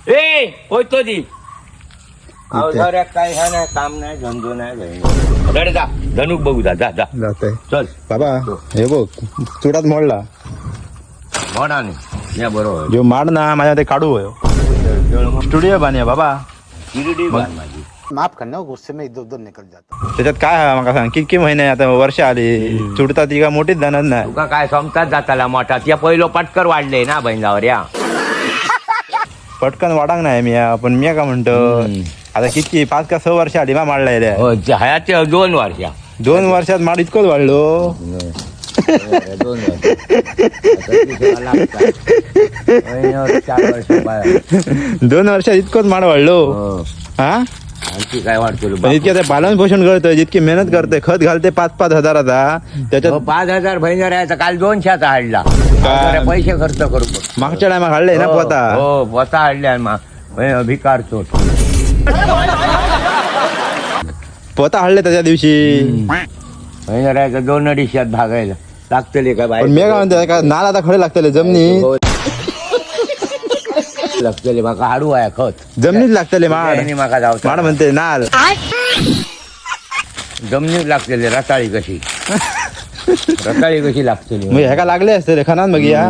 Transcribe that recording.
ए होतो दी अवधाऱ्यात काय ह्या नाही, काम नाही, धंदो नाही, काही नाही. जा धनुक बघू, जा जा जा. जाते. चल. बाबा, हे बघ, चुडात मोडला. मोडा नाही या, बरोबर. जो माड ना माझ्या ते काढू होयो स्टुडिओ बांधूया बाबा. शिर्डी बांध माझी. माफ करना, गुस्से में इधर उधर निकल जाता. त्याच्यात काय आहे माका सांग, किती महिने आता वर्ष आली चुडता ती का मोठीच जाणार नाही. तुका काय समतात जाताला मोठा त्या पहिलो पटकर वाढले ना बहिणावर या. पटकन वाडांग नाही मी, पण मी का म्हणतो, आता किती 5 का 6 वर्ष आली मा माडला येल्या. हो, हयाचे 2 वर्षा. 2 वर्षात माड इतकोच वाढलो. 2 वर्ष. आता तिसरा लागता. महिन्यावर 4 वर्ष बाहेर. 2 वर्षात इतकोच माड वाढलो. हो. हा. आणखी काय वाढतो? पण इतके ते पालन पोषण करतोय, जितकी मेहनत करतोय, खत घालते 5-5 हजाराचा त्याच्यात. 5,000 बहिणी राहायचा, काल 200चा हाडला. काय? पैसे खर्च करू. मागच्या टायमा हाडले ना पोता. हो, पोता हाडल्या मा भिकार चोट. पोता हाडले त्याच्या दिवशी. बहिणी राहायचं दोन अडीचशात भागायला लागतले का बाई? पण मी काय म्हणतोय का, नाल आता खडे लागतले जमिनीत. हो. लागतले माका हाडू आहे खत. जमिनीत लागतले माड. त्याने माका जावता. माड म्हणते नाल. जमिनीत लागतले, रताळी कशी, रताळी कशी लागतली. मग ह्याका लागले असते खनान बघूया.